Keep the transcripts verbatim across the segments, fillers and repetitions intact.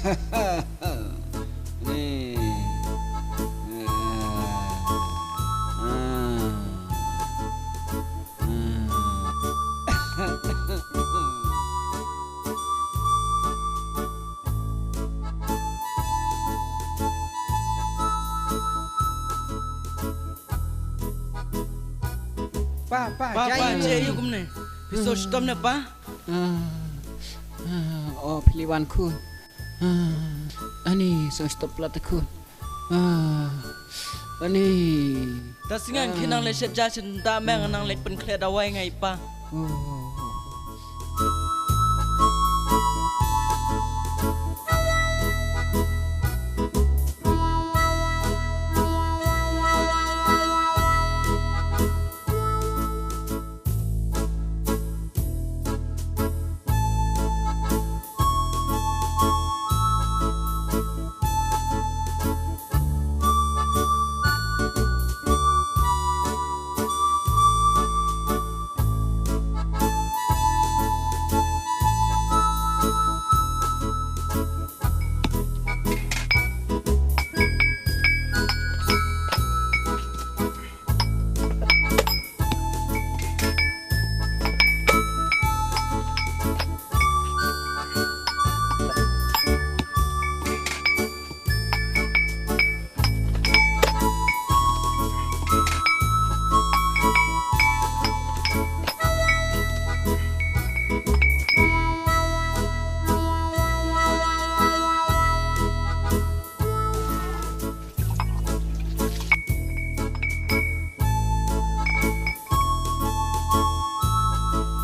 Ni. Pa, pa, pa, jai pa, ïa jai ïa kumne. Phi sngewshitom ne pa? Ah, ah, oh, phi wan khun. Ah, ani sngewshitom palat khun. Ah, ani. Ta sngen ki nang leit shet ja shet da meng nang leit pynkhleh dawai ngai pa. Oh.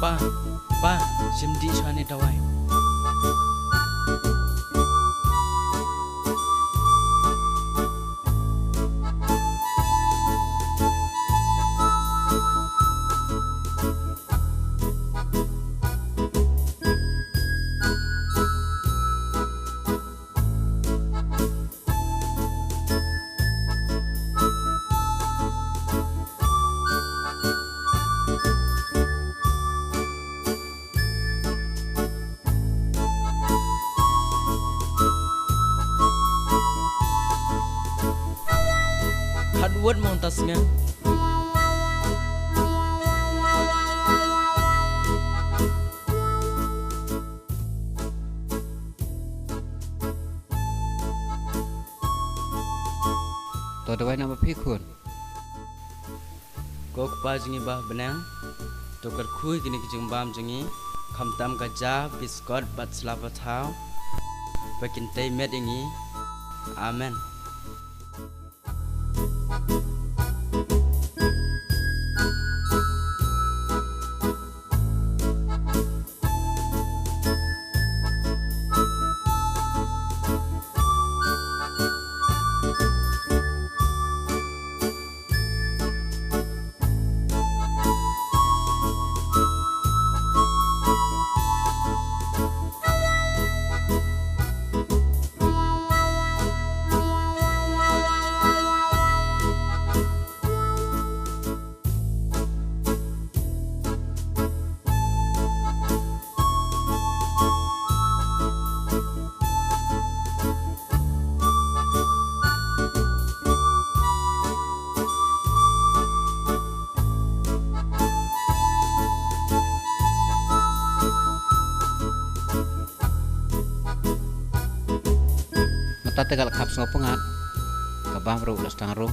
Pa, pa, shim dih shwa ne dawai. Khat wut mong ta sngen. To dawai na ma phi khun. Ko Kpa jong ngi ba ha bneng, to kyrkhu ïa kine ki jingbam jong ngi, khamtam ka ja, biskot bad sla pathaw, ba kin tei met ïa ngi. Amen. Mynta te ka la khap sngewpyngat. Ka bam ruh la sdang ruh.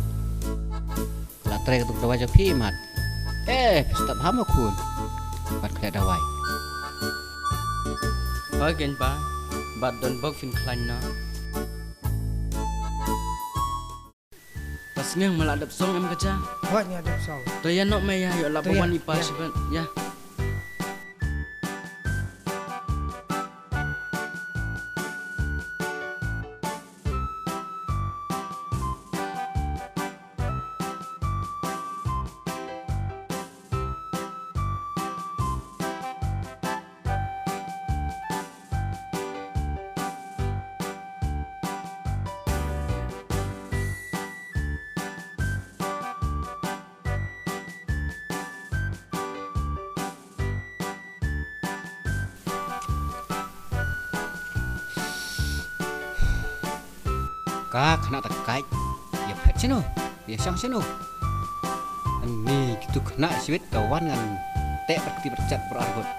La trei ka dawai jong phi mat. Eh, phi stop ham khun. Ban khleh dawai. Ba gen ba. Bad don bok phin khlaiñ noh. Ba sngewbha ma la dep song em ka ja. Hooid nga dep song. To ïa noh me ïa ïoh la ba wan i pa shibat ïa. Ah, khynnah ta kait. Ïa phet shano? Ïa shang shano? Ani kitu khynnah shibit ta wan ngan teh bad kti bad chat bad arngut.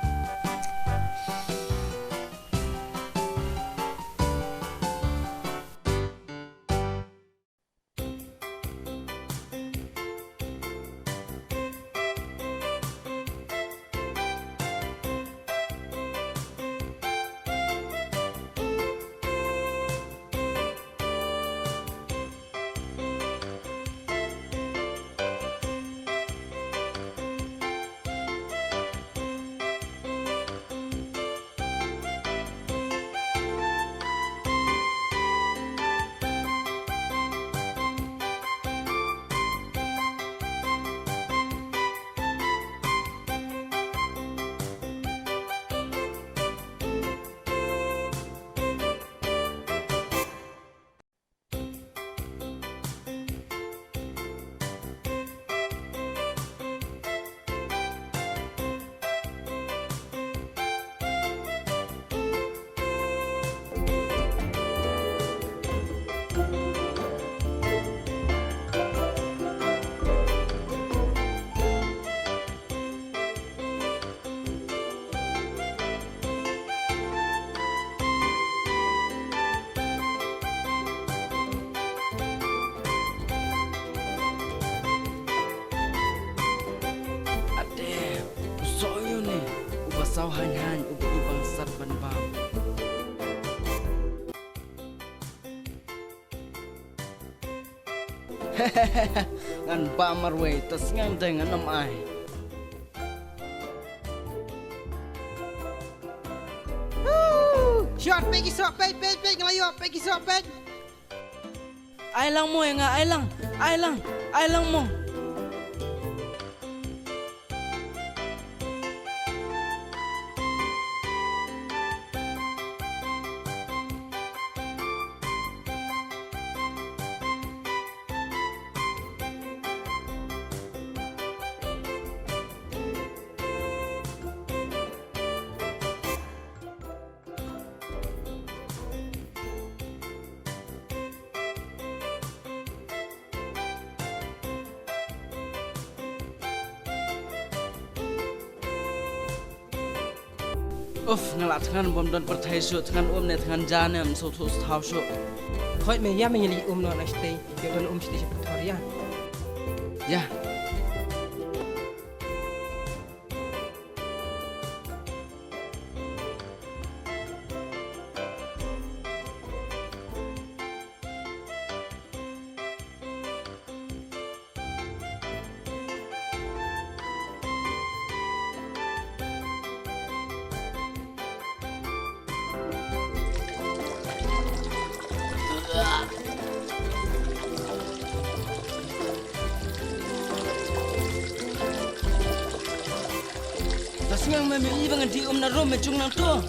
Ade, u soh ïa une, uba saw haiñ haiñ, uba i bangsat ban bam. Ngan bam marwei, ta sngewdei ngan ym ai. Shot, peit ki soh, peit, peit, peit, nga la ïoh, peit ki soh, peit. Ai lang mo ïa nga, ai lang, ai lang, ai lang mo. Uf, nga la thngan bym don pyrthei shuh, thngan um ne thngan ja ne ym sngewthuh shuh. Hooid me, ïa me ngi la um noh na shatei, ïa don um shatei sha pyrthei ïa. Ïa. Ta sngewbha me, me i ba ngan dih um na rum, me jong nangto.